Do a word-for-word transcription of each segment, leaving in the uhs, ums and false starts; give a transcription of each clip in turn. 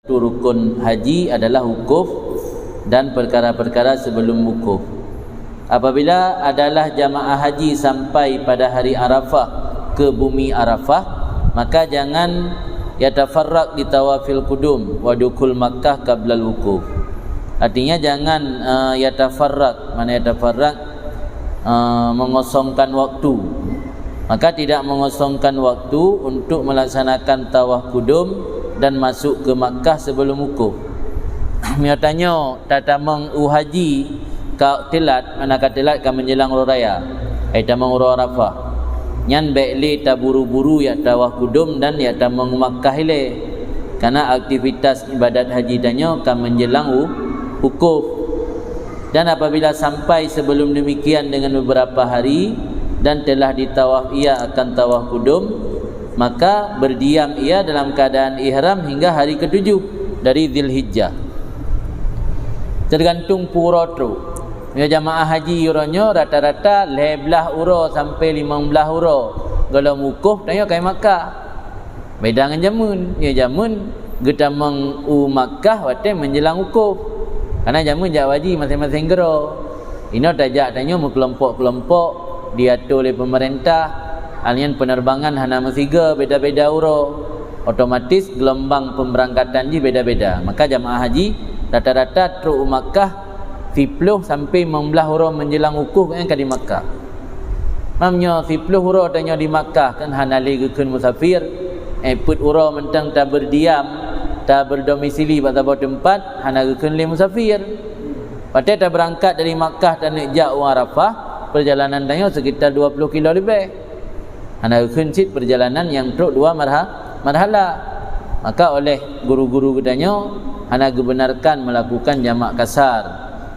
Rukun haji adalah wukuf dan perkara-perkara sebelum wukuf. Apabila adalah jamaah haji sampai pada hari Arafah ke bumi Arafah, maka jangan yatafarraq di tawafil qudum wa dukhul Makkah qablal wukuf. Artinya jangan, eh, yatafarraq, mana yatafarraq, eh, mengosongkan waktu. Maka tidak mengosongkan waktu untuk melaksanakan tawaf qudum dan masuk ke Makkah sebelum wukuf. Meunyoe tanyoe tatamong u haji ka teulat, mana ka teulat ka menjelang uroe raya, ai tamong uroe Arafah. Nyan bék lé taburu-buru jak tawaf qudum dan jak tamong u Makkah ilée. Karena aktivitas ibadat haji tanyoe ka menjelang u-, wukuf. Dan apabila sampai sebelum demikian dengan beberapa hari dan telah ditawaf ia akan tawaf qudum, maka berdiam ia dalam keadaan ihram hingga hari ketujuh dari Zulhijjah. Tergantung peue uroe trok. Meunyoe jamaah haji uroe nyoe rata-rata lhée blaih uroe sampai limong blaih uroe gohlom wukuf, tanyoe ka i Makkah. Beda ngon jameun. Nyoe jameun geutamong u Makkah watée menjelang wukuf. Karena jameun jak haji maséng-maséng keudroe. Inoe tajak tanyoe meukelompok-kelompok, diatur lé peumeurintah. Hal nyan peuneurbangan hana meusigoe, beda-beda uroe. Otomatis geulumbang peumeurangkatan jih beda-beda. Maka jamaah haji rata-rata trok u Makkah siploh sampai limong blaih uroe menjelang wukuf gobnyan ka di Makkah. Meunyoe siploh uroe tanyoe di Makkah, kan hana lé geukheun musafir. Eh, peuet uroe mantong taberdiam, taberdomisili bak saboh teumpat, hana geukheun lé musafir. Watée tabeurangkat dari Makkah taneuk jak u Arafah, perjalanan tanyoe sekitar dua puluh kilo leubeh. Hana geukheun cit perjalanan nyang trok dua marha-, marhala. Maka oleh guru-guru geutanyoe hana geubenarkan melakukan jamak kasar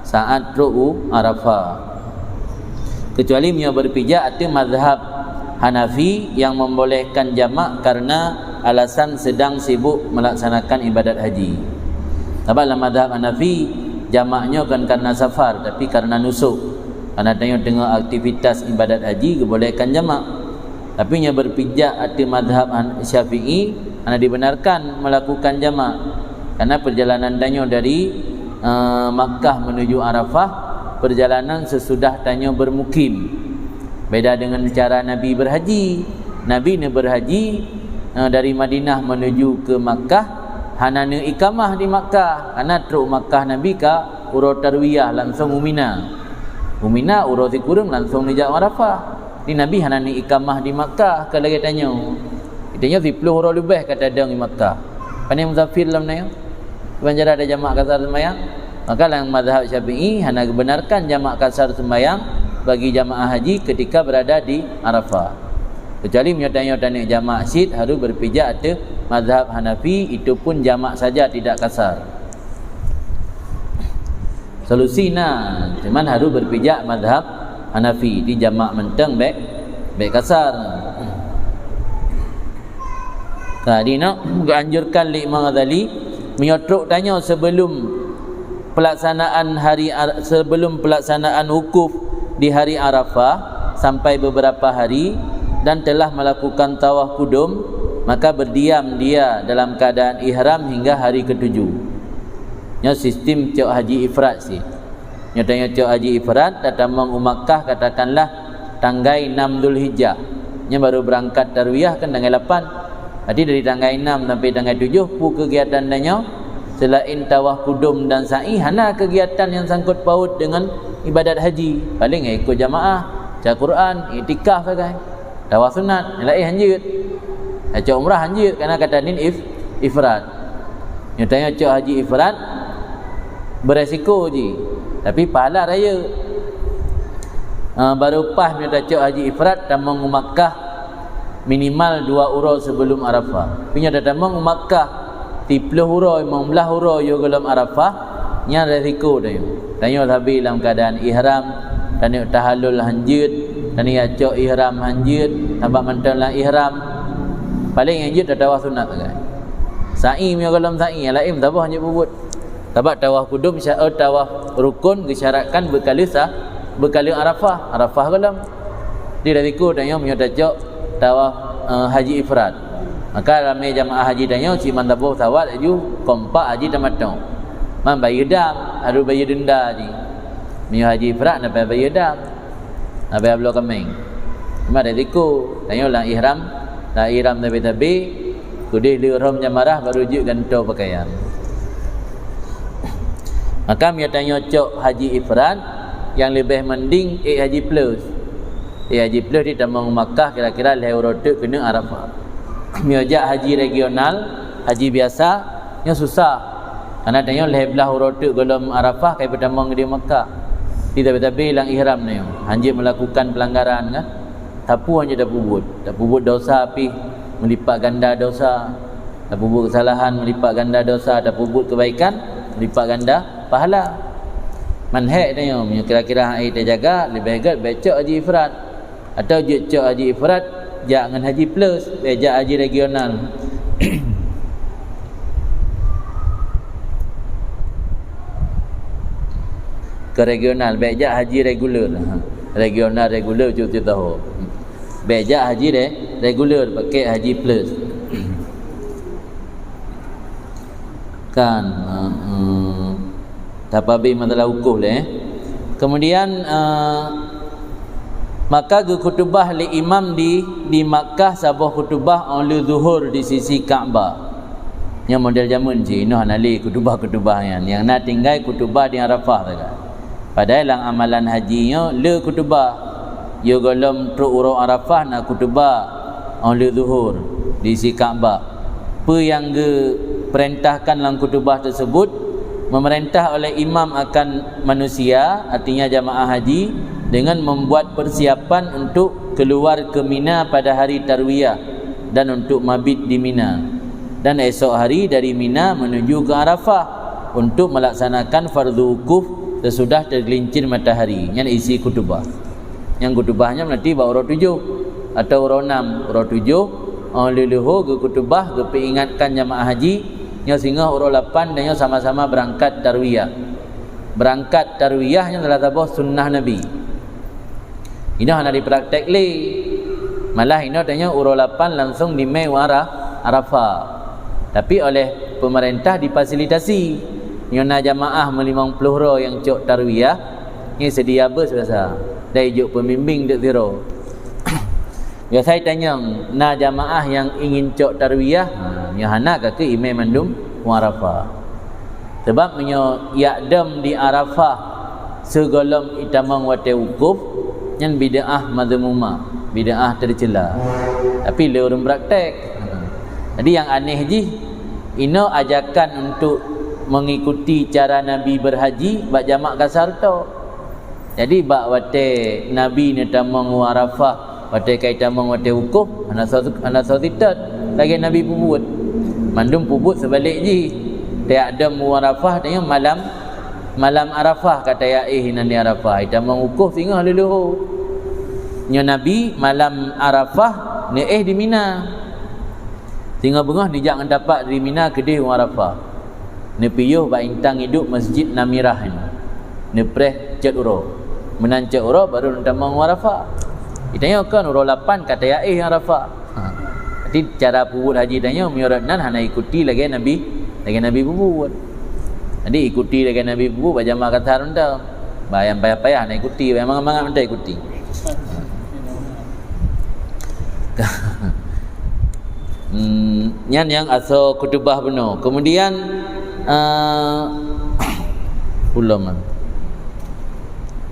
saat trok u Arafah. Kecuali meunyoe beupijak ateueh mazhab Hanafi yang membolehkan jamak karena alasan sedang sibuk melaksanakan ibadat haji. Sabab lam mazhab Hanafi, jamak nyoe kon karena safar, tapi karena nusuk. Karena tanyoe teungoh aktivitas ibadat haji, geubolehkan jamak. Tapi nyoe beupijak ateueh mazhab Han-, Syafi'i, hana dibenarkan melakukan jamak. Karena perjalanan tanyoe dari, eh, Makkah menuju Arafah, perjalanan sesudah tanyoe bermukim. Beda dengan cara Nabi berhaji. Nabi neuberhaji, eh, dari Madinah menuju ke Makkah, hana neuikamah di Makkah. Karena trok Makkah Nabi ka uroe tarwiyah langsong u Mina. U Mina uroe sikureueng langsong neujak Arafah. Di Nabi hana neuikamah di Makkah, ka lagée tanyoe. Tanyoe siploh uroe leubeh ka tadong di Makkah. Pane musafir lam nyoe? Ban cara ada jamak kasar sembahyang? Maka lam mazhab Syafi'i hana geubenarkan jamak kasar sembahyang bagi jamaah haji ketika berada di Arafah. Kecuali meunyoe tanyoe taneuk jamak cit, harus berpijak ateueh mazhab Hanafi, itu pun jamak saja tidak kasar. Solusi na, cuman harus berpijak mazhab Hanafi, di jamak mantong bék, bék kasar. Ka, di na geuanjurkan lé Imam Ghazali, meunyoe trok tanyoe sebelum pelaksanaan hari Ar-, sebelum pelaksanaan wukuf di hari Arafah sampai beberapa hari dan telah melakukan tawaf kudum, maka berdiam dia dalam keadaan ihram hingga hari ketujuh. Nyoe sistem cok haji ifrad sih. Nyoe tanyoe cok haji ifrad, tatamong u Makkah katakanlah tanggai enam Zulhijjah. Nyoe baru beurangkat tarwiyah kan tanggai lapan. Berarti dari tanggai enam sampai tanggai tujoh, peue keugiatan tanyoe? Selain tawaf kudum dan sa'i, hana keugiatan nyang sangkot paut deungon ibadat haji. Paleng ikot jamaah, baca Quran, iktikaf sagai. Tawaf sunat, nyang laén hanjeuet. Nyang cok umrah hanjeuet, karena ka tanin if-, ifrad. Nyoe tanyoe cok haji ifrad, beresiko jih. Tapi pahala rayeuk. Ah, baru paih meunyoe tacok haji ifrad, tamong u Makkah minimal dua uroe sebelum Arafah. Tapi nyoe tatamong u Makkah, siploh uroe, limong blaih uroe yoh gohlom Arafah, nyan resiko tanyoe. Tanyoe sabe lam keuadaan ihram, taneuk tahallul hanjeuet, taneuk cok ihram hanjeuet, sabab mantong lam ihram. Paleng hanjeuet tatawaf sunat sagai. Sa'i meunyoe gohlom sa'i, nyang laén saboh hanjeuet peubuet. Sabab tawaf kudum sya-, eh, tawaf rukun geusyaratkan beukali sa-, beukali Arafah, Arafah gohlom. Di resiko tanyoe meunyoe tacok tawaf, eh, haji ifrad. Maka ramé jamaah haji tanyoe, cit mantong boh pesawat laju kompak haji tamantong. Man bayeue dam, harôh bayeue denda jih. Meunyoe haji ifrad na payah bayeue dam. Na payah bloe kaméng. Cuma risiko, tanyoe lam ihram, lam ihram sabe-sabe, keudeh lheueh rhom jamrah baru jeuet gantoe pakaian. Maka meunyoe tanyoe cok haji ifrad, nyang leubeh mending ék haji plus. Ék haji plus di tamong Makkah kira-kira lhèe uroe teuk keuneuk Arafah. Meunyoe jak haji regional, haji biasa, nyoe susah. Karena tanyoe lhèe blaih uroe teuk gohlom Arafah ka ipeutamong di Makkah. Di tabe-tabe lam ihram nyoe, hanjeuet melakukan pelanggaran kan. Sapeue hanjeuet tapeubuet. Tapeubuet dosa pih meulipat ganda dosa. Tapeubuet kesalahan meulipat ganda dosa, tapeubuet kebaikan meulipat ganda pahala. Man hék tanyoe, meunyoe kira-kira hai tajaga, leubeh gèt bèk cok haji ifrad. Atau jeuet cok haji ifrad, jak ngon haji plus, bèk jak haji regional. Ke regional, bèk jak haji reguler. Ha. Regional, reguler, cuti tahu. Bèk jak haji re-, reguler, pakai haji plus. Kan, ha, hmm. Tapabeh masalah wukuf lé. Kemudian, eh, maka geukhutubah lé imam di, di Makkah saboh khutubah óh lheueh zuhur di sisi Ka'bah. Nyan model jameun jih, inoe hana lé khutubah-khutubah nyan. Nyang na tinggai khutubah di Arafah sagai. Padahai lam amalan haji nyoe le khutubah. Yôh gohlom trok uroe Arafah na khutubah óh lheueh zuhur di sisi Ka'bah. Peue nyang geupeurintahkan lam khutubah tersebut? Memerintah oleh imam akan manusia, artinya jamaah haji, dengan membuat persiapan untuk keluar ke Mina pada hari tarwiyah dan untuk mabit di Mina. Dan esok hari dari Mina menuju ke Arafah untuk melaksanakan fardu wukuf sesudah tergelincir matahari. Nyan isi khutubah. Nyang khutubah nyan berarti bak uroe tujoh atau uroe enam. Uroe tujoh, óh lheueh leuhô geukhutubah, geupeuingatkan jamaah haji, nyoe singoh uroe lapan dan nyoe sama-sama berangkat tarwiyah. Berangkat tarwiyah nyan salah saboh sunnah Nabi. Inoe hana dipraktek lé. Malah inoe tanyoe uroe lapan langsung dimé u Ara-, Arafah. Tapi oleh pemerintah difasilitasi. Nyoe na jamaah meulimong ploh droe nyang cok tarwiyah, nyoe seudia bus biasa. Dan ijok pembimbing deuk sidroe. Biasa itanyong, na jamaah nyang ingin cok tarwiyah? Ha, nyoe hana ka keu imé mandum u Arafah. Sebab meunyoe yak dam di Arafah sigohlom itamong watée wukuf, nyan bid'ah mazmumah, bid'ah teucela. Tapi le ureuëng praktek. Jadi nyang aneh jih, inoe ajakan untuk mengikuti cara Nabi berhaji bak jamak kasar tok. Jadi bak watée Nabi neutamong u Arafah, watée ka itamong watée wukuf, hana soe, hana soe sitot lagée Nabi peubuet. Mandum peubuet seubalek jih. Tiak dam u Arafah tanyoe malam, malam Arafah ka tayak éh inan di Arafah. Itamong wukuf singoh leuluhu. Nyoe Nabi malam Arafah neuéh di Mina. Singoh beungoh neujak ngon tapak dari Mina keudeh u Arafah. Neupiôh bak intang idop Masjid Namirah nyoe. Neupreh cot uroe. Meunan cot uroe baru neutamong u Arafah. Itanyoe kon uroe lapan ka tayak éh Arafah. Ha. Jadi cara peubuet haji tanyoe meunurot nan hana ikuti lagée Nabi, lagée Nabi peubuet. Jadi ikuti lagée Nabi peubuet bak jamak kasar mantong. Bak nyang payah-payah hana ikuti, bak nyang mangat-mangat mantong ikuti. Hmm, nyan nyang asoe khutubah bunoe. Kemudian, eh, ulama.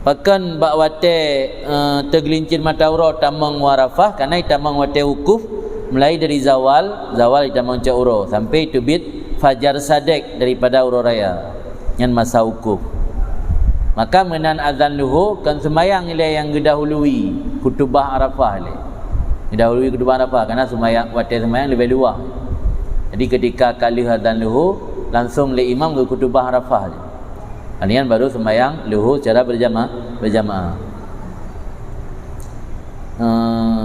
Pakon bak watée, eh, teugelincir mata uroe tamong u Arafah, karena itamong watée wukuf mulai dari zawal, zawal itamong cot uroe sampai teubiet fajar sadek daripada uroe raya. Nyan masa wukuf. Maka meunan azan luhô kon seumayang ilée nyang geudahului khutubah Arafah ilée. Geudahului khutubah Arafah karena seumayang, watée seumayang leubeh luwah. Jadi ketika ka lheueh azan luhô, langsong lé imam geukhutubah Arafah. Nyan baru seumayang luhô secara berjama-, berjamaah. Eh,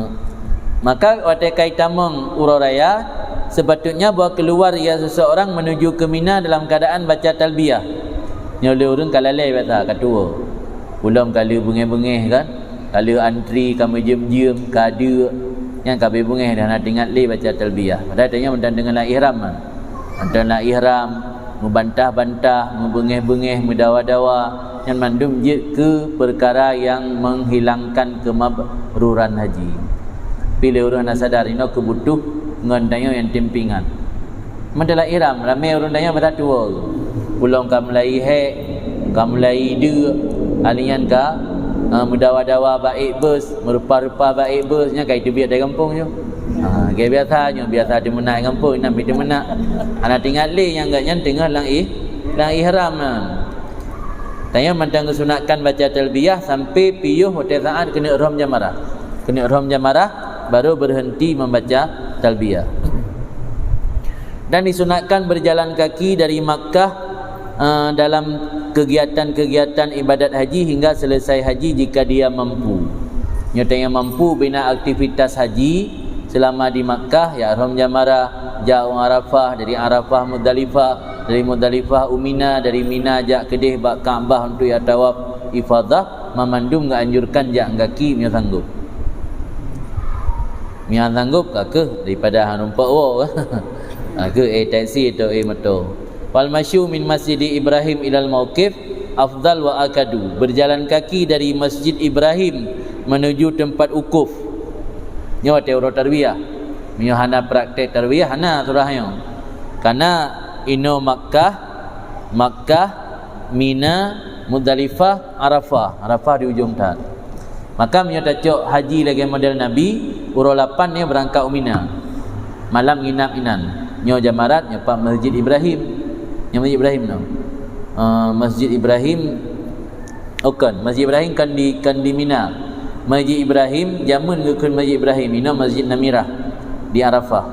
maka watée ka itamong uroe raya, sepatutnya bahwa keluar ia seseorang menuju ke Mina dalam keadaan baca talbiyah. Nyoe lé ureuëng ka lalée biasa, ka tuwoe. Ulôn ka lheueh beungéh-beungéh kan, ka lheueh antri, ka meujeuem-jeuem, ka deuk. Nyang ka beungéh dan hana teuingat lé baca talbiyah. Padahai tanyoe mantong deungon lam ihram, man. Mantong lam ihram, meubantah-bantah, meubeungéh-beungéh, meudawa-dawa, nyan mandum jeuet keu peukara nyang menghilangkan keumabruran haji. Pih lé ureuëng hana sadar, inoe keubutuh ngon tanyoe nyang tem peuingat. Mantong lam ihram, ramé ureuëng tanyoe masa tuwoe. Pulong ka mulai hék, ka mulai deuk, ahli nyan ka, eh, meudawa-dawa bak ék bus, meurupa-rupa bak ék bus, nyan ka iteubiet dari gampông nyoe. Ha, lagée biasa nyoe, biasa teumeunak gampông, inan pih teumeunak. Hana teuingat lé nyang geuh nyan teungoh lam ih-, lam ihram nyan. Tanyoe mantong geusunatkan baca talbiyah sampai piôh watée saát keuneuk rhom jamarah. Keuneuk rhom jamarah, baru berhenti membaca talbiyah. Dan disunatkan berjalan kaki dari Makkah, eh, dalam kegiatan-kegiatan ibadat haji hingga selesai haji jika dia mampu. Nyoe tanyoe mampu bina aktivitas haji selama di Makkah, ya rhom jamarah, jak u Arafah, dari Arafah Muzdalifah, dari Muzdalifah u Mina, dari Mina jak keudeh bak Ka'bah untuk ya tawaf ifadah, mamandum geuanjurkan jak gaki meunyoe sanggob. Meunyoe sanggob ka keuh daripada hana rumpok woe. Ka keuh, eh, taksi atau, eh, moto. Wal masyu min Masjidi Ibrahim ilal mauqif afdal wa akadu. Berjalan kaki dari Masjid Ibrahim menuju tempat wukuf. Nyoe watée uroe tarwiyah. Meunyoe hana praktek tarwiyah, hana surah nyoe. Karena inoe Makkah, Makkah, Mina, Muzdalifah, Arafah. Arafah di ujong that. Maka meunyoe tacok haji lagée model Nabi, uroe lapan nyoe beurangkat u Mina. Malam nginap inan. Nyoe jamarat, nyoe pat Masjid Ibrahim. Nyoe Masjid Ibrahim nyoe. Eh, Masjid Ibrahim, oh kon, Masjid Ibrahim kan di, kan di Mina. Masjid Ibrahim, jameun geukheun Masjid Ibrahim, inoe Masjid Namirah di Arafah.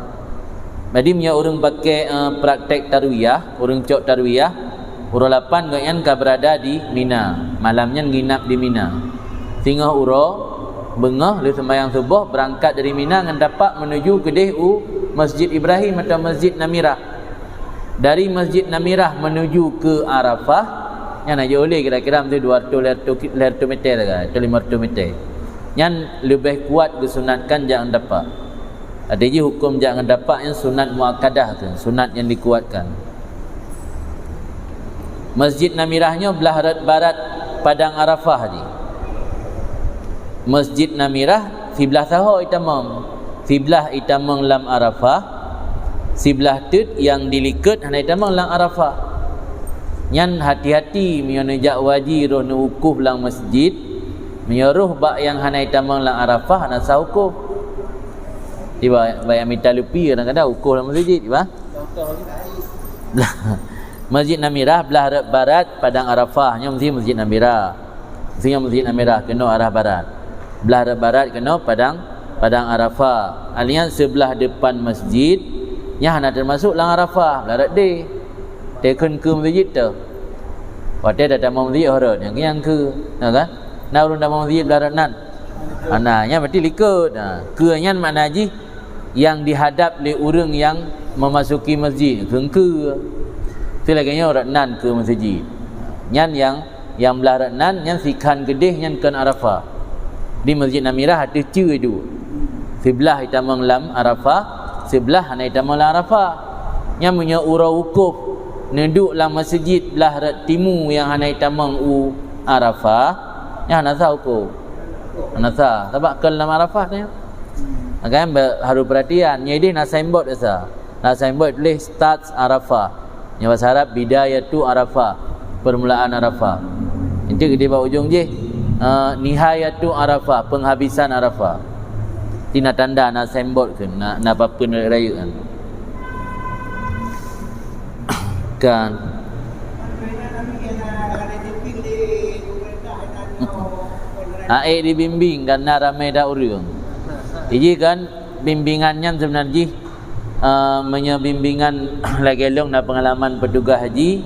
Jadi meunyoe ureuëng pakai, eh, praktek tarwiyah, ureuëng cok tarwiyah, uroe lapan gobnyan ka beurada di Mina. Malam nyan nginap di Mina. Singoh uroe, beungoh lheueh seumbahyang suboh, beurangkat dari Mina ngon tapak menuju keudeh u Masjid Ibrahim atau Masjid Namirah. Dari Masjid Namirah menuju ke Arafah, nyan hana jauh lé, kira-kira meusti dua ratus, lhée ratus ki-, lhée ratus meter sagai, atau lima ratus meter. Nyan leubeh kuat geusunatkan jak ngon tapak. Até jih huköm jak ngon tapak nyan sunat muakkadah tu, sunat nyang dikuatkan. Masjid Namirah nyoe blah rot barat Padang Arafah jih. Masjid Namirah siblah saho itamong. Siblah itamong lam Arafah, siblah teut nyang di likot hana itamong lam Arafah. Nyan hati-hati meunyoe neujak haji roh neuwukuf lam masjid, meunyoe roh bak nyang hana itamong lam Arafah, hana sah wukuf. Tiba bak nyang mita lupi kadang-kadang wukuf lam masjid, tiba. Masjid Namirah blah rot barat Padang Arafah, nyoe meusti Masjid Namirah. Meusti nyoe Masjid Namirah keunoe arah barat. Blah rot barat keunoe Padang, Padang Arafah. Alian seublah depan masjid, nyan hana teumasok lam Arafah, blah rot deh. Teukheun keu masjid tu. Watée tatamong masjid, oh, rot, nyang, nyang keu, na kan? Na ureuëng tamong masjid blah rot nan? Hana, nyan berarti likot. Ha, keu nyan makna jih nyang dihadap lé ureuëng nyang memasuki masjid, kheun keu. Ti lagée nyoe rot nan keu masjid. Nyan nyang, nyang blah rot nan, nyan sikhan keudeh nyan kon Arafah. Di Masjid Namirah ateueh ceue duek. Siblah itamong lam Arafah, siblah hana itamong lam Arafah. Nyan meunyoe uroe wukuf neuduek lam masjid blah rot timu nyang hana itamong u Arafah, nyan hana sah wukuf. Hana sah, sabab kon lam Arafah nyan. Makanya be-, harus perhatian, nyoe ideh na signboard biasa. Na signboard tuléh start Arafah. Nyoe bahasa Arab, Bidayatu Arafah, permulaan Arafah. Inti geude bak ujong jih, eh, Nihayatu Arafah, penghabisan Arafah. Ti na tanda, na signboard kheun, na, na papeuen rayeuk-rayeuk kan. Kan. Ae dibimbing karena ramai dah ureuëng. Iji kan bimbingan nyan sebenarnya jih, eh, meunyoe bimbingan lagée lôn na pengalaman petugas haji,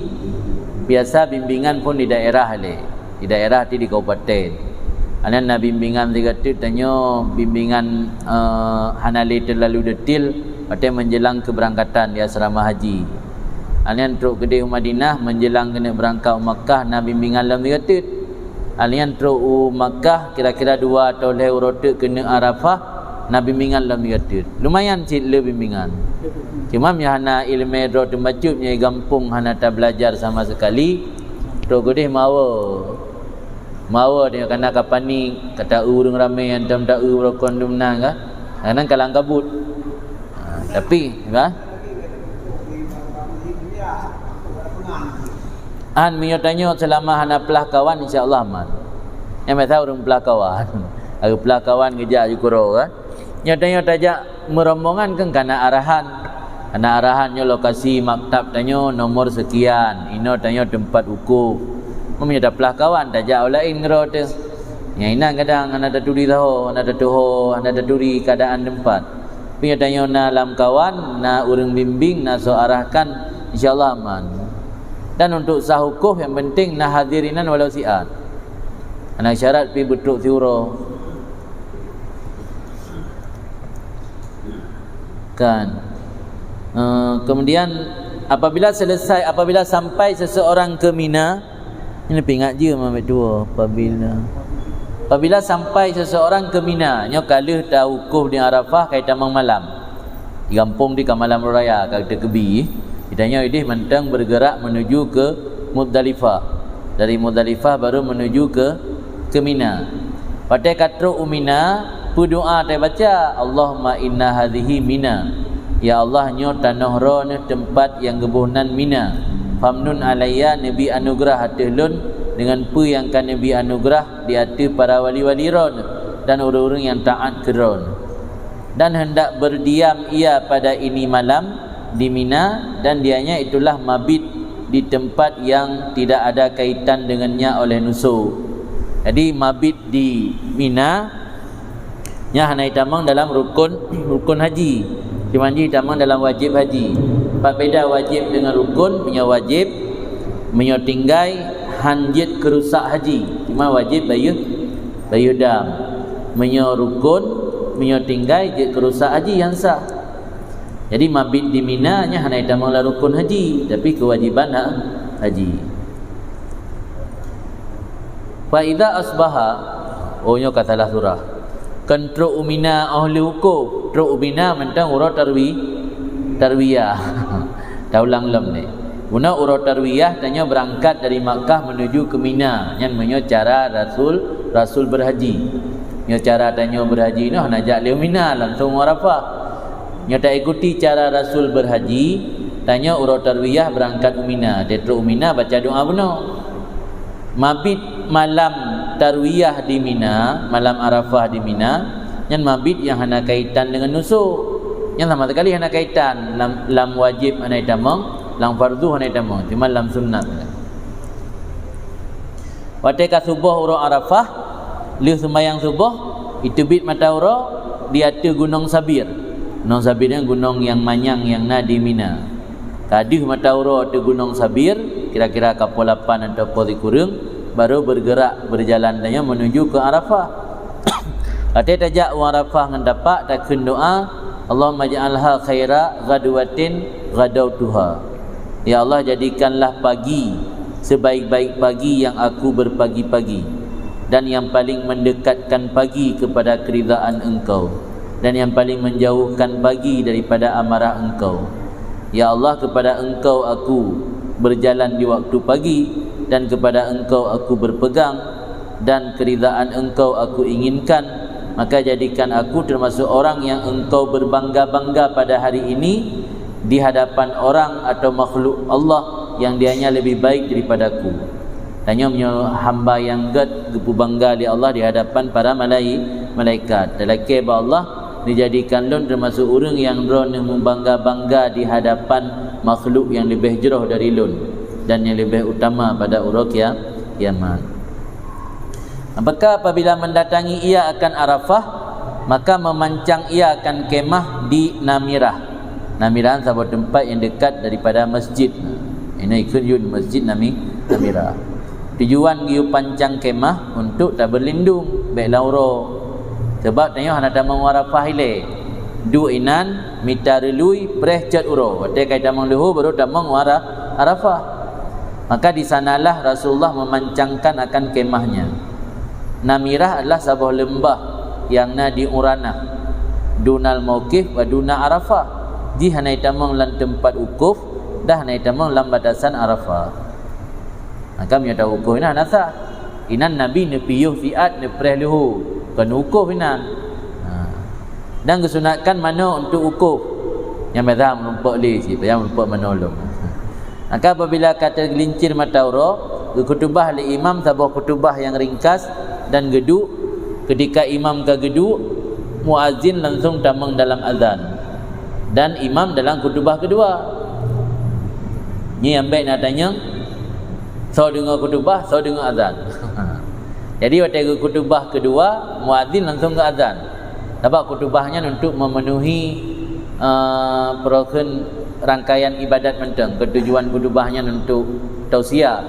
biasa bimbingan pun di daerah lé. Di daerah ti di kabupaten. Aneuk na bimbingan sigoe teuk tanyoe bimbingan, eh, hana lé terlalu detail, watée menjelang keberangkatan di asrama haji. Aneuk trok keudeh u Madinah menjelang keuneuk beurangkat u Makkah na bimbingan lom sigoe teuk. Aneuk trok u Makkah kira-kira dua atau lhée uroe teuk keuneuk Arafah, Na bimbingan lom geuh teuk. Lumayan cit le bimbingan. Cuma meunyo hana ileumèe droe teubacut, meunyo gampông hana tabelajar sama sekali, trok keudeh mawe. Mawe tanyoe kana ka panik, ka ta-eu ureueng ramè, hantom ta-eu rukon dum na ka. Kadang kalang kabut. Ha, tapi, bah? An, meunyoe tanyoe seulama hana plah kawan, insya Allah aman. Nyang biasa ureueng plah kawan. Ureueng plah kawan geujak jikuro kan. Nyoe tanyoe tajak meurombongan kan kana arahan. Kana arahan nyoe lokasi maktab tanyoe nomor sekian, inoe tanyoe teumpat wukuf. Meunyoe taplah kawan, tajak u laén keudroe teuh. Nyang inan kadang hana taturi saho, hana tatuho, hana taturi keuadaan teumpat. Meunyoe tanyoe na lamkawan, na ureueng bimbing, na soe arahkan, insya Allah aman. Dan untuk sah wukuf nyang penting na hadir inan walau siat. Hana syarat pi beutrok siuroe. Kan. Eh, kemudian apabila selesai, apabila sampai seseorang ke Mina, ini peuingat je meutuah, apabila, apabila sampai seseorang ke Mina, nyoe ka lheueh tawukuf di Arafah, ka itamong malam. Di gampông di ka malam raya, ka teukeubi. Geutanyoe ideh mantong bergerak menuju ke Muzdalifah. Dari Muzdalifah baru menuju ke, ke Mina. Watèe ka trok u Mina, peue doa tabaca, "Allahumma inna hadhihi Mina." Ya Allah, nyoe tanoh droeneuh teumpat nyang geuboh nan Mina. Famnun alayya, neubi anugeurah ateueh lôn deungon peue nyang ka neubi anugeurah di ateueh para wali-wali droeneuh dan ureueng-ureueng nyang taát keu droeneuh. Dan hendak berdiam ia pada ini malam di Mina, dan dianya itulah mabit di tempat yang tidak ada kaitan dengannya oleh nusuk. Jadi, mabit di Mina, nyan hana itamong dalam rukun, rukun haji. Cuma jih itamong dalam wajib haji. Pat beda wajib dengan rukun? Meunyoe wajib, meunyoe tinggai, han jeuet keurusak haji. Cuma wajib bayeue, bayeue dam. Meunyoe rukun, meunyoe tinggai, jeuet keurusak haji, han sah. Jadi, mabit di Mina nyan hana itamong lam rukun haji, tapi keuwajiban ha-, haji. Fa idza asbaha, oh, nyoe ka salah surah. Kon trok u Mina óh lheueh wukuf, trok u Mina mantong uroe tarwi-, tarwiyah. Taulang lom ni. Bunoe uroe tarwiyah tanyoe beurangkat dari Makkah menuju ke Mina, nyan meunyoe cara Rasul, Rasul berhaji. Nyoe cara tanyoe berhaji nyoe hana jak lé u Mina, langsung u Arafah. Nyoe taikuti cara Rasul berhaji, tanyoe uroe tarwiyah beurangkat u Mina, trok u Mina baca doa bunoe. Mabit malam tarwiyah di Mina, malam Arafah di Mina, nyan mabit nyang hana kaitan deungon nusuk. Nyan sama sekali hana kaitan, lam, lam wajib hana itamong, lam fardu hana itamong, cuma lam sunnat. Watèe ka suboh uroe Arafah, lheueh seumayang suboh, iteubiet mata uroe di ateueh Gunong Sabir. Gunong Sabir nyan gunong nyang manyang nyang na di Mina. Ka deuh mata uroe ateueh Gunong Sabir, kira-kira ka poh lapan atawa poh sikureueng, baru bergerak berjalan tanyoe menuju ke Arafah. Watèe tajak u Arafah ngon tapak, takheun doa, "Allahumma ij'alha khaira ghadwatin ghadawtuha." Ya Allah, jadikanlah pagi sebaik-baik pagi yang aku berpagi-pagi, dan yang paling mendekatkan pagi kepada keridaan Engkau, dan yang paling menjauhkan pagi daripada amarah Engkau. Ya Allah, kepada Engkau aku berjalan di waktu pagi, dan kepada Engkau aku berpegang, dan keridaan Engkau aku inginkan, maka jadikan aku termasuk orang yang Engkau berbangga-bangga pada hari ini di hadapan orang atau makhluk Allah yang dianya lebih baik daripadaku. Tanyoe meunyoe hamba nyang gèt geupeubangga lé Allah di hadapan para malai-, malaikat. Talakèe bak Allah, neujadikan lôn teumasok ureueng nyang droeneuh meubangga-bangga di hadapan makhluk nyang leubeh jroh dari lôn dan nyang leubeh utama pada uroe kia-, kiamat. Maka apabila mendatangi ia akan Arafah, maka memancang ia akan kemah di Namirah. Namirah saboh teumpat nyang dekat daripada masjid. Ini ikheun yue masjid Nami-, Namirah. Tujuan geuyue pancang kemah untuk tabeurlindong bèk lam uroe. Sabab tanyoe hana tamong Arafah ilèe. Duek inan mita reului preh cot uroe. Watèe ka tamong leuhô baru tamong Ara-, Arafah. Maka di sanalah Rasulullah memancangkan akan kemahnya. Namirah adalah saboh leumbah nyang na di Uranah. Dunal mauqif wa duna Arafah. Jih hana jitamong lam teumpat wukuf dan hana jitamong lam batasan Arafah. Maka meunyoe tawukuf inan hana sah. Inan Nabi neupiôh siat, neupreh leuhô, kon wukuf inan. Ha. Dan geusunatkan manoe untuk wukuf. Nyang biasa meurumpok lé cit, payah meurumpok manoe lom. Maka apabila ka teugeulincir mata uroe, geukhutubah lé imam saboh khutubah nyang ringkas dan geuduek. Ketika imam ka geuduek, muazin langsung tamong dalam azan dan imam dalam khutubah keudua. Nyoe nyang bèk na tanyong, soe deungoe khutubah, soe deungoe azan. Jadi watèe geukhutubah keudua, muazin langsung geuazan. Sabab khutubah nyan untuk memenuhi, eh, peurokon rangkaian ibadat mantong. Keutujuan khutubah nyan untuk tausiah.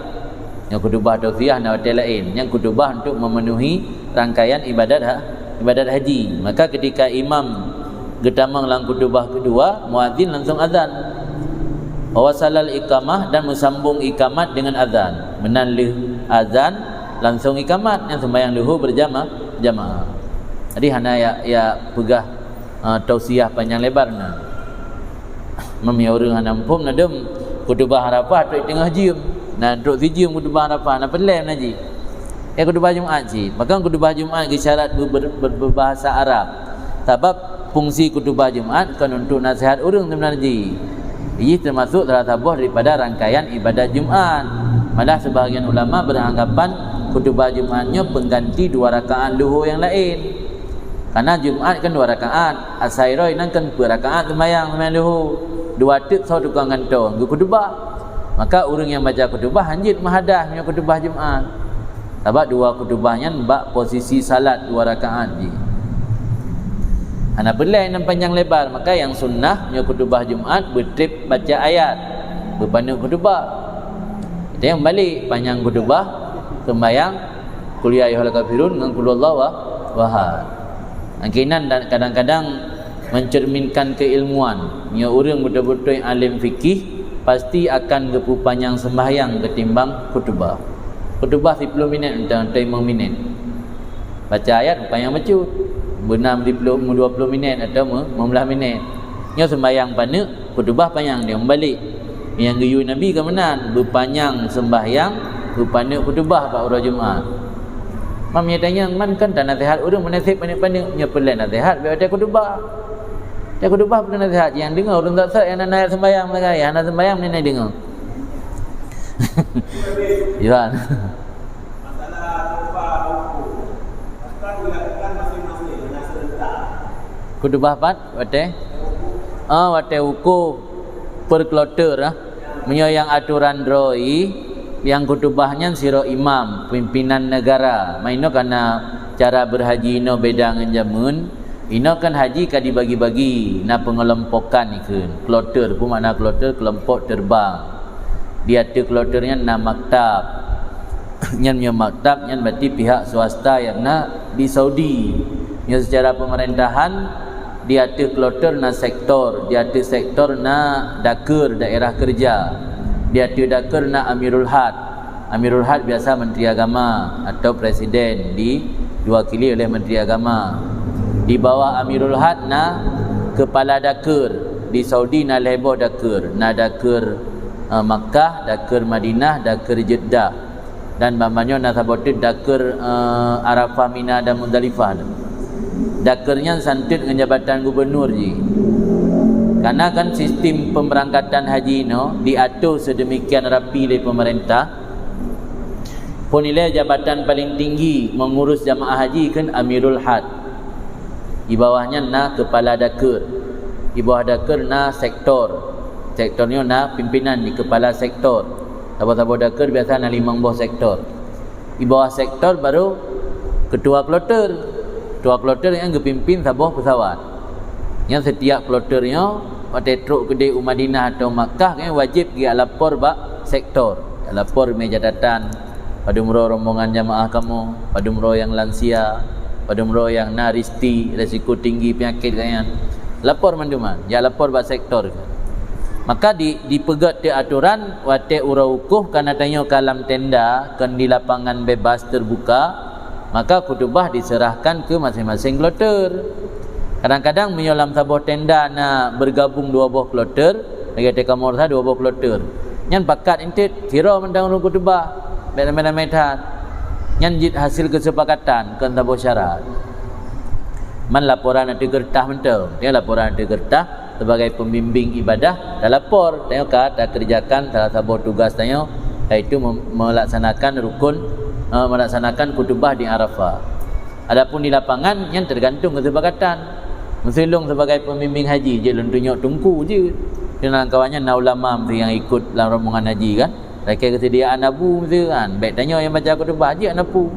Nyang khutubah tausiah na watèe laén. Nyang khutubah untuk memenuhi rangkaian ibadat ha-, ibadat haji. Maka ketika imam geutamong lam khutubah keudua, muazin langsung azan. Wa wasalal iqamah, dan meusambong iqamat dengan azan. Meunan lheueh azan, langsung iqamat, nyang seumbahyang leuhô beurjama-, jamaah. Jadi hana ya, ya peugah, eh, tausiah panyang lebar na. Meunyoe ureueng hana muphom na dum, khutubah Arafah trok teungoh jeuem. Na trok sijeuem khutubah Arafah, na peureulèe na jih. Eh, khutubah Jumat cit. Maka khutubah Jumat geusyarat be-, be-, be-, beubahasa Arab. Sabab fungsi khutubah Jumat kon untuk naseuhat ureueng seubeunarjih. Jih teumasok salah saboh daripada rangkaian ibadat Jumat. Malah sebahagian ulama beranggapan khutubah Jumat nyoe pengganti dua rakaat leuhô nyang laén. Karena Jumat kan dua rakaat, asai roe nyan kan peuet rakaat seumbahyang, seumbahyang leuhô. Dua teuk soe tukang gantoe geukhutubah. Maka ureueng nyang baca khutubah hanjeuet meuhadah meunyoe khutubah Jumat. Sabab dua khutubah nyan bak posisi salat dua rakaat jih. Hana peureulèe nan panyang lebar, maka nyang sunnah meunyoe khutubah Jumat beutrép baca ayat, beupaneuk khutubah. Kita nyang balik, panyang khutubah, seumbahyang Qul ya ayyuhal kafirun ngon Qul huwallahu ahad. Mungkin nan dan kadang-kadang mencerminkan keilmuan. Nyoe ureueng beutôi-beutôi alim fikih, pasti akan geupeu panyang seumbahyang ketimbang khutubah. Khutubah siploh minèt, entah, entah limong minèt. Baca ayat panyang bacut. Beunam siploh, dua ploh minèt atau lima belas minèt. Nyoe seumbahyang paneuk, khutubah panyang dia meubalek. Nyang geuyue Nabi ka meunan, beupanyang seumbahyang, beupaneuk khutubah bak uroe Jumat. Mam nyang tanyong, man kan tanaseuhat ureueng meunaseb paneuk-paneuk, nyoe peureulèe naseuhat bèk watèe khutubah. Watèe khutubah peureulèe naseuhat, nyang deungoe ureueng sat-sat nyang na niat seumbahyang sagai, hana seumbahyang meunan deungoe. Iwan. Khutubah pat watèe? Ah, watèe wukuf per kloter, ah. Meunyoe nyang atoran droe, nyang khutubah nyan sidroe imam, pimpinan negara. Ma inoe kana cara beurhaji inoe beda ngon jameun. Inoe kan haji ka dibagi-bagi, na pengelompokan ikheun. Kloter, peue makna kloter? Kelompok terbang. Di ateueh kloter nyan na maktab. Nyan meunyoe maktab, nyan berarti pihak swasta nyang na di Saudi. Nyoe secara pemerintahan, di ateueh kloter na sektor, di ateueh sektor na dakeur, daerah kerja. Di ateueh dakeur na Amirul Had. Amirul Had biasa Menteri Agama atau Presiden, diwakili oleh Menteri Agama. Di bawah Amirul Had na kepala dakeur. Di Saudi na lhèe boh dakeur. Na dakeur, eh, Makkah, dakeur Madinah, dakeur Jeddah. Dan ban-ban nyoe na saboh teuk dakeur, eh, Arafah, Mina dan Muzdalifah. Dakeur nyan santeut ngon jabatan gubernur jih. Karena kan sistem pemberangkatan haji inoe diatur sedemikian rapi lé pemerintah. Phon ilèe jabatan paling tinggi mengurus jamaah haji kheun Amirul Had. Di bawah nyan na kepala dakeur. Di bawah dakeur na sektor. Sektor nyoe na pimpinan di kepala sektor. Saboh-saboh dakeur biasa na limong boh sektor. Di bawah sektor baru ketua kloter. Ketua kloter nyan geupimpin saboh pesawat. Nyan setiap kloter nyoe watèe trok keudéh u Madinah atau Makkah, nyan wajéb geulapor bak sektor. Lapor mé catatan, padum droe rombongan jamaah kamoe, padum droe nyang lansia, padum droe nyang na risti, risiko tinggi penyakit gobnyan. Lapor mandum nyan, jak lapor bak sektor. Maka di, dipeugöt teuk aturan, watèe uroe wukuf kana tanyoe ka lam tenda, kon di lapangan bebas terbuka, maka khutubah diserahkan ke masing-masing kloter. Kadang-kadang meunyoe lam saboh tenda na bergabung dua boh kloter, lagèe T K Madrasah dua boh kloter. Nyan pakat enteuk, sidroe mantong ureueng khutubah, bèk ramé-ramé that. Nyan jeuet hasil kesepakatan, kon saboh syarat. Man laporan ateueh keureutah mantong. Nyan laporan ateueh keureutah sebagai pembimbing ibadah, talapor, tanyoe ka takeureujakan salah saboh tugas tanyoe, yaitu mem-, melaksanakan rukun, eh, melaksanakan khutubah di Arafah. Adapun di lapangan, nyan tergantung kesepakatan. Meusé lôn sebagai pembimbing haji, jeuet lôn tunyok teungku jeuet. Keunan kawan nyan na ulama meusé nyang ikut lam rombongan haji kan. Lakèe keusediaan abu meusé kan. Bèk tanyoe nyang baca khutubah, jeuet na peue.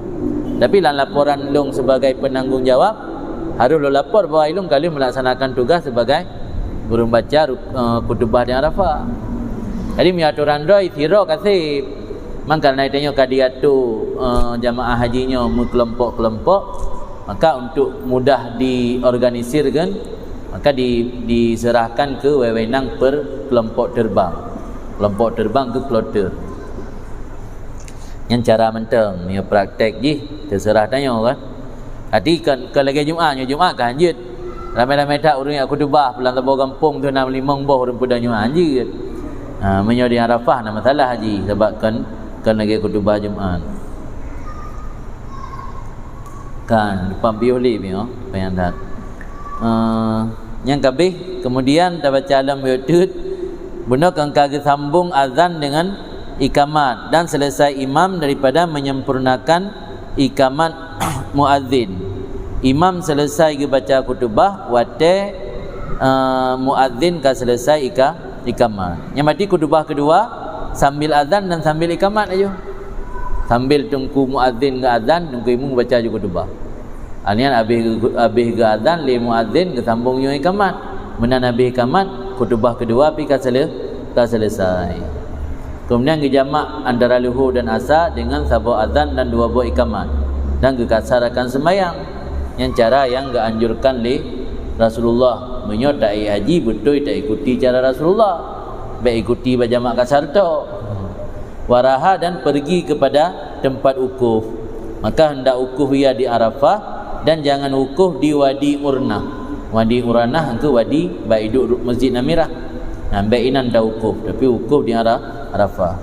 Tapi lam laporan lôn sebagai penanggung jawab, harôh lôn lapor bahwa lôn ka lheueh melaksanakan tugas sebagai ureueng baca ru-, eh, khutubah di Arafah. Jadi, meunyoe atoran droe, sidroe ka sép. Maka, kareuna tanyoe ka diatur, eh, jamaah haji nyoe meukelompok-kelompok, maka untuk mudah diorganisir kan, maka di-, diserahkan keu wewenang per kelompok terbang. Kelompok terbang keu kloter. Nyan cara mantong, meunyoe praktek jih, teuseurah tanyoe kan. Jadi kon, kon lagèe Jumat, nyoe Jumat ka hanjeuet. Ramé-ramé that ureueng jak khutubah, pulang saboh gampông tu na limong boh ureueng peudong Jumat, hanjeuet. Ha, meunyoe di Arafah na masalah haji, sabab kon, kon lagèe khutubah Jumat. Kan, lupa piôh lé piôh, panyang that. Eh, nyang kabéh, kemudian tabaca lam YouTube, bunoe kon ka geusambong azan dengan ikamat dan selesai imam daripada menyempurnakan ikamat muazin. Imam selesai geubaca khutubah watèe, eh, muazin ka selesai ika-, ikamat. Nyang berarti khutubah keudua sambil azan dan sambil ikamat laju. Sambil teungku muazin geuazan, teungku imum baca laju khutubah. Nyan habéh, habéh geuazan lé muazin, geusambong nyoe ikamat. Meunan habéh ikamat, khutubah keudua pih ka sele-, ka selesai. Kemudian geujamak antara luhur dan asa dengan saboh azan dan dua boh ikamat, dan geukasar akan sembahyang. Nyan cara nyang geuanjurkan lé Rasulullah. Meunyoe taék haji, beutôi taikuti cara Rasulullah. Bèk ikuti bak jamak kasar tok. Waraha dan pergi kepada tempat wukuf. Maka hendak wukuf ia di Arafah dan jangan wukuf di Wadi Urnah. Wadi Urnah engkeu wadi bak iduek ru-, Masjid Namirah. Nah, bèk inan tawukuf, tapi wukuf di Ara-, Arafah.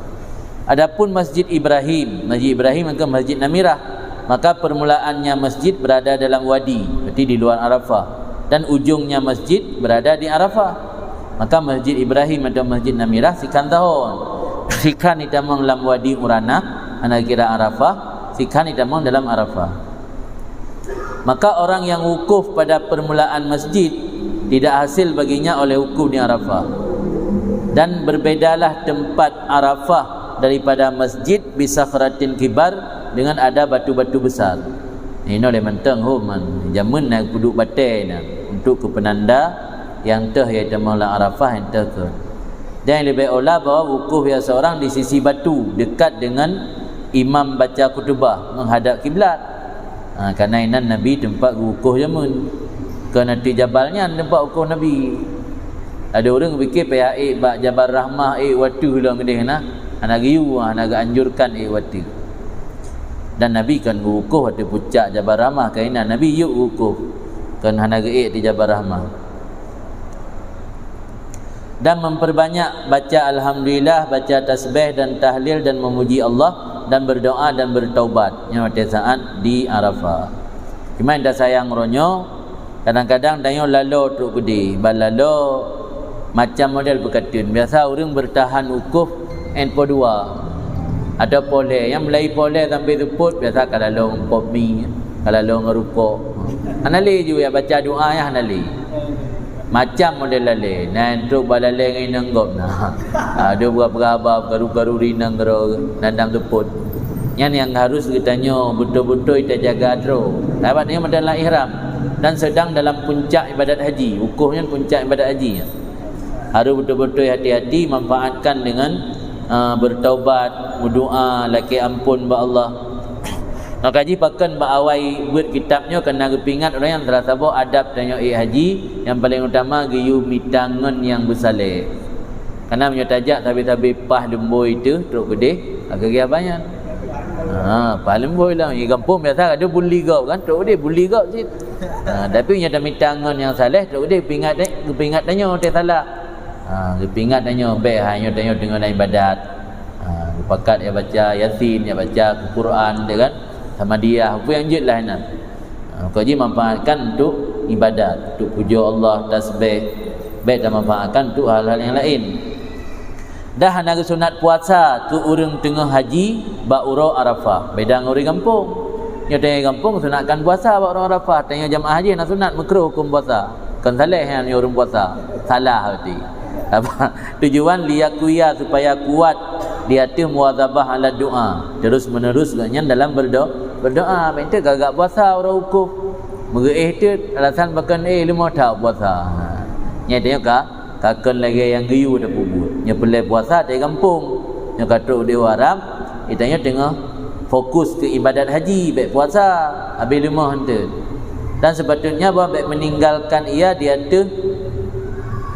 Adapun Masjid Ibrahim, Masjid Ibrahim engkeu Masjid Namirah, maka permulaannya masjid berada dalam wadi, berarti di luar Arafah, dan ujungnya masjid berada di Arafah. Maka Masjid Ibrahim atau Masjid Namirah sikhan tahon. Sikhan itamong lam Wadi Urnah, hana kira Arafah, sikhan itamong dalam Arafah. Maka orang yang wukuf pada permulaan masjid, tidak hasil baginya oleh wukuf di Arafah. Dan berbedalah tempat Arafah daripada masjid bisakhratin kibar, dengan ada batu-batu besar. Inoe lé mantong hom man, jameun na peuduek batèe na untuk keu peunanda nyang teuh itamong lam Arafah nyang teuh keu. Dan lebih aula bahwa wukuf ia seorang di sisi batu dekat dengan imam baca khutubah menghadap kiblat. Ha, karena inan Nabi tempat wukuf jameun. Kon ateueh jabal nyan tempat wukuf Nabi. Ada ureueng pikir payah ék bak Jabal Rahmah, ék u ateueh lom keudeh na. Hana geuyue, hana geuanjurkan ék u ateueh. Dan Nabi kon wukuf ateueh pucak Jabal Rahmah, keunan Nabi yue wukuf. Kon hana geuék di Jabal Rahmah. Dan memperbanyak baca alhamdulillah, baca tasbih dan tahlil dan memuji Allah dan berdoa dan bertaubat. Nyoe watèe saat di Arafah. Cuma nyang sayang uroe nyoe, kadang-kadang tanyoe lalo trok keudeh, ban lalo macam model peukateun. Biasa ureueng bertahan wukuf 'an poh dua atau poh lhèe. Nyang mulai poh lhèe sampai seupôt, biasa ka lalo ngon pop mi, ka lalo ngon rukok. Hana lé ju ya baca doa ya, hana lé. Macam model lalé, na trok bak lalé ngon inong gob na. Ada beberapa haba karu-karu rinong gero nandam seupôt. Nyan nyang harus geutanyoe beutôi-beutôi tajaga droe. Sahabat nyoe meudalam ihram dan sedang dalam puncak ibadat haji. Wukuf nyan puncak ibadat haji nyan. Harus beutôi-beutôi hati-hati manfaatkan dengan, ah, bertaubat, berdoa, lakèe ampôn bak Allah. Maka jih pakon bak awai beuet kitab nyoe keunan geupeuingat ureueng nyang salah saboh adab tanyoe ék haji nyang paleng utama geuyue mita ngon nyang beusaleh. Karena meunyoe tajak sabe-sabe paih lumboi teuh trok keudeh, ka geuh banyan. Ha, paléng boh lom. Di gampông biasa ada bully gob kan, trok deh bully gob cit. Ha, tapi nyoe tamita ngon nyang saleh, trok deh peuingat, peuingat tanyoe teuh salah. Ha, geupeuingat tanyoe, bèk hai nyoe tanyoe teungoh na ibadat. Ha, geupakat ya baca Yasin, ya baca Quran, ya kan? Sama dia, apa yang jeuet lah inan. Ha, kok ji manfaatkan untuk ibadat, untuk puja Allah, tasbih. Bèk tamanfaatkan untuk hal-hal yang lain. Dah hana geusunat puasa keu ureueng teungoh haji bak uroe Arafah. Beda ngon ureueng gampông. Nyoe tanyoe gampông sunatkan puasa bak uroe Arafah. Tanyoe jamaah haji hana sunat, meukruh huköm puasa. Kon saleh nyan nyoe ureueng puasa. Salah berarti. Apa? Tujuan liyakuya supaya kuat di ateueh muwazabah ala doa. Terus menerus gobnyan dalam berdo-, berdoa. Minta gagak puasa uroe wukuf. Meugeuéh teuk alasan pakon éh leumo that puasa. Ha. Nyan tanyoe ka Ka kon lagèe nyang geuyue tapeubuet. Nyoe peureulèe puasa di gampông. Nyoe ka trok di Arab, geutanyoe teungoh fokus keu ibadat haji, bèk puasa, habéh leumoh enteuk. Dan sepatutnya bah bèk meninggalkan ia di ateueh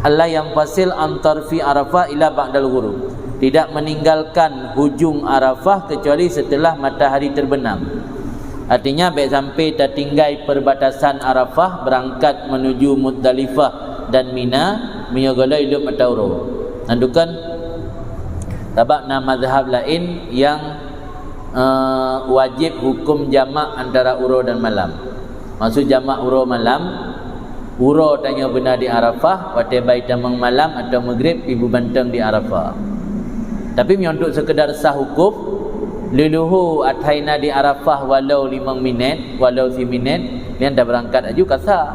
Allah yang fasil antar fi Arafah ila ba'dal ghurub. Tidak meninggalkan hujung Arafah kecuali setelah matahari terbenam. Artinya, bèk sampai tatinggai perbatasan Arafah beurangkat menuju Muzdalifah dan Mina meunyoe gohlom ilop mata uroe. Nyan dukon, sabab na mazhab laén nyang, eh, wajéb huköm jamak antara uroe dan malam. Maksud jamak uroe malam, uroe tanyoe beuna di Arafah, watèe ban itamong malam atawa Maghrib pih beumantong di Arafah. Tapi meunyoe untuk sekedar sah wukuf, leuluhu asai na di Arafah walau limong minèt, walau siminèt, nyan tabeurangkat aju ka sah.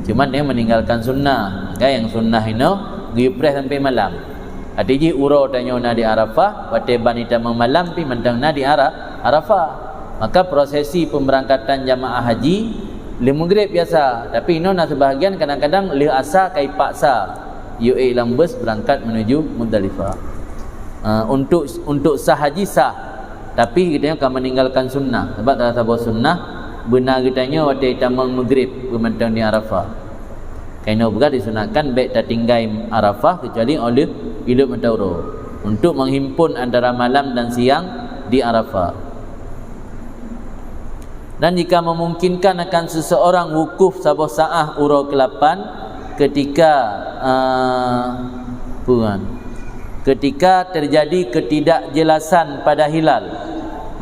Cuma nyan meninggalkan sunnah. Kan nyang sunnah inoe geuyue preh sampai malam. Arti jih uroe tanyoe na di Arafah, watèe ban itamong malam pih mantong na di Ara-, Arafah. Maka prosesi pemberangkatan jamaah haji lheuh Maghrib biasa, tapi inoe na sebahagian kadang-kadang lheuh Asa ka ipaksa. Yue ék lam bus beurangkat menuju Muzdalifah. Ah, untuk, untuk sah haji sah, tapi geutanyoe ka meninggalkan sunnah. Sabab salah saboh sunnah beuna geutanyoe watèe itamong Maghrib beumantong di Arafah. Kainoe peugah disunatkan bèk tatinggai Arafah kecuali óh lheueh ilop mata uroe, untuk menghimpun antara malam dan siang di Arafah. Dan jika memungkinkan akan seseorang wukuf saboh saah uroe keulapan ketika, eh, peue nyan, ketika terjadi ketidakjelasan pada hilal,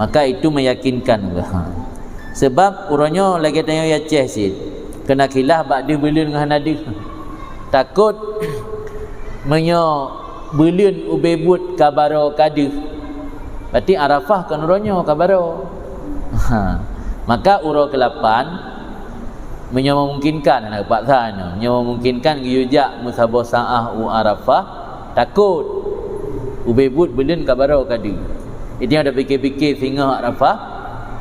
maka itu meyakinkan. Sebab uroe nyoe lagèe tanyoe i Aceh cit, keuneuk khilaf bak deuh buleuen ngon hana deuh. Takot meunyoe buleuen ubé buet ka baroe ka deuh, berarti Arafah kon uroe nyoe ka baroe. Ha. Maka uroe keulapan, meunyoe memungkinkan, hana geupaksa nyoe, meunyoe memungkinkan geuyue jak meusaboh saah u Arafah, takot ubé buet buleuen ka baroe ka deuh. Jadi, nyoe tapike-pike singoh Arafah,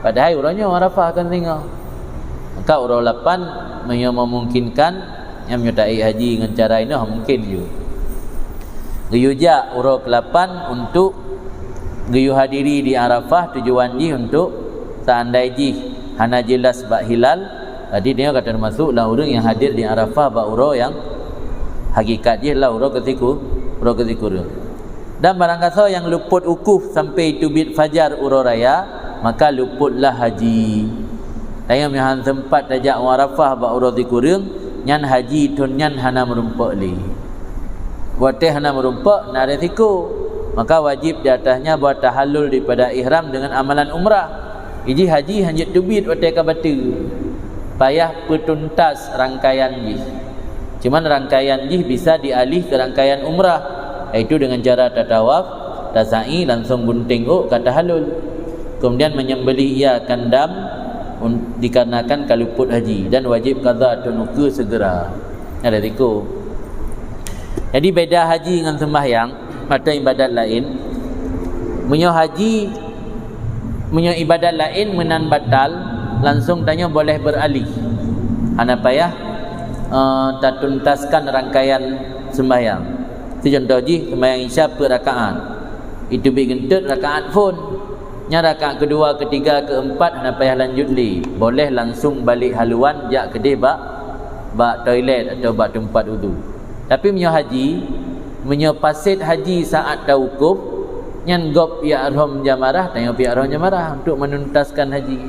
padahai uroe nyoe Arafah kon singoh. Maka uroe lapan, meunyoe memungkinkan, nyan meunyoe taék haji ngon cara inoe mungkin ju. Geuyue jak uroe keulapan untuk geuyue hadiri di Arafah, tujuan jih untuk seandai jih hana jelas bak hilal, jadi nyoe ka teumasok lam ureueng nyang hadir di Arafah bak uroe nyang hakikat jih adalah uroe keusiku-, uroe keusikureueng. Dan barang gasoe nyang luput wukuf sampai teubiet fajar uroe raya, maka luputlah haji. Tanyoe meunyoe han seumpat tajak u Arafah bak uroe sikureueng, nyan haji thon nyan hana meurumpok lé. Watèe hana meurumpok, na risiko. Maka wajib di atasnya bahwa tahallul daripada ihram dengan amalan umrah. Iji haji hanjeuet teubiet watèe ka bateue. Payah peutuntas rangkaian jih. Cuman rangkaian jih bisa dialih keu rangkaian umrah, yaitu dengan cara tatawaf, tasa'i, langsung gunting ôk ka tahallul. Kemudian menyembelih ia kandam un-, dikarenakan ka luput haji dan wajib qadha atau nuke segera. Ada risiko. Jadi beda haji ngon sembahyang atau ibadat lain. Meunyoe haji, meunyoe ibadat laén meunan batal, langsung tanyoe boleh beuralih. Hana payah, eh, tatuntaskan rangkaian sembahyang. Sicontoh jih sembahyang Isya peuet rakaat. Iteubiet geunteut rakaat phon. Nyan rakaat keudua, keutiga, keueumpat hana payah lanjut lé. Boleh langsung balek haluan jak keudeh bak, bak toilet atau bak teumpat udhu. Tapi meunyoe haji, meunyoe paset haji saat tawukuf, Nyan gob jak rhom jamarah, tanyoe pih jak rhom jamarah untuk menuntaskan haji.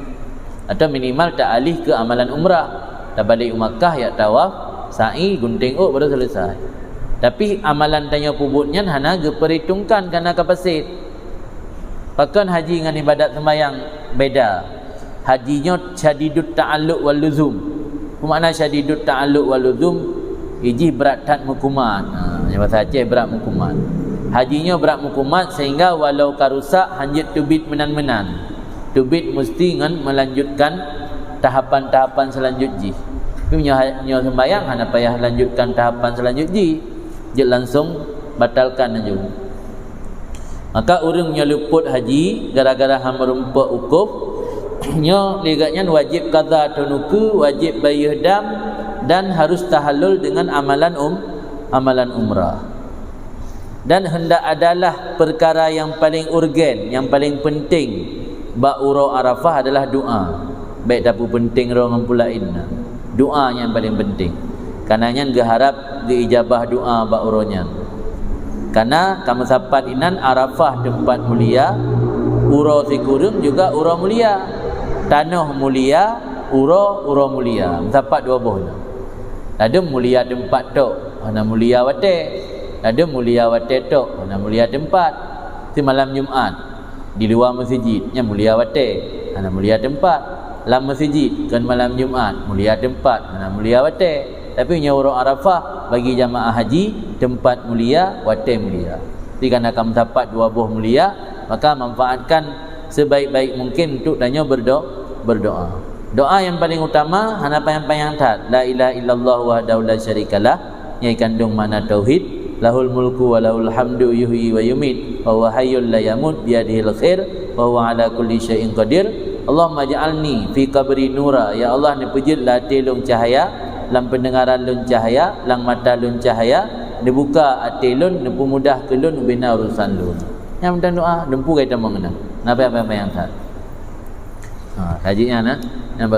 Atau minimal ta alih keu amalan umrah. Tabalek u Makkah jak tawaf, sa'i, gunting ôk baru selesai. Tapi amalan tanyoe peubuet nyan hana geupeurhitungkan kareuna kapasitas. Pakon haji ngon ibadat seumayang beda? Haji nyoe syadidut ta'alluq wal luzum. Peue makna syadidut ta'alluq wal luzum? Ijih brat that meukumat. Ha, nyang bahasa Aceh brat meukumat. Haji nyoe brat meukumat sehingga walau ka rusak hanjeuet teubiet meunan-meunan. Teubiet musti ngon melanjutkan tahapan-tahapan selanjut jih. Tapi nyoe, nyoe sembayang hana payah lanjutkan tahapan selanjut jih. Jeuet langsung batalkan laju. Maka ureuëng nyang luput haji gara-gara hana meurumpok wukuf, nyoe lé gobnyan wajéb qadha atau nukeue, wajéb bayeue dam, dan harus tahallul dengan amalan um, amalan umrah. Dan hendak adalah perkara yang paling urgen, yang paling penting bak uroe Arafah adalah doa. Bék tapeupeunteng droe ngon peue laén na. Doa nyang paling penting. Kareuna nyan geuharab geuijabah doa bak uroe nyan. Kareuna ka meusapat inan Arafah teumpat mulia, uroe sikureueng juga uroe mulia. Tanoh mulia, uroe, uroe mulia. Meusapat dua boh nyan. Ladôm mulia teumpat tok, hana mulia watée. Ladôm mulia watée tok, hana mulia teumpat. Simalam Jumat, di luwa meuseujid, nyan mulia watée, hana mulia teumpat. Lam meuseujid, kon malam Jumat, mulia teumpat, hana mulia watée. Tapi nyoe uroe Arafah, bagi jamaah haji, teumpat mulia, watée mulia. Jadi, kareuna ka meusapat dua boh mulia, maka manfaatkan sebaik-baik mungkin untuk tanyoe berdo-, berdoa. Doa nyang paling utama, hana panyang-panyang that. La ilaha illallah wahdahu la syarikalah, nyang ikandong makna tauhid, lahul mulku wa lahul hamdu yuhyi wa yumit, wa huwa hayyul la yamut, biyadihil khair, wa huwa ala kulli syai'in qadir. Allahumma ja'alni fi qabri nura, ya Allah, neupeujeuet lam até lôn cahya, lam peundengaran lôn cahya, lam mata lôn cahya, neubuka até lôn, neupeumudah keu lôn ubena urusan lôn. Nyang mantong doa, dumpeue gata meungenang. Napa nyang panyang that? Ha, kaji nyan, eh. Nyang ba,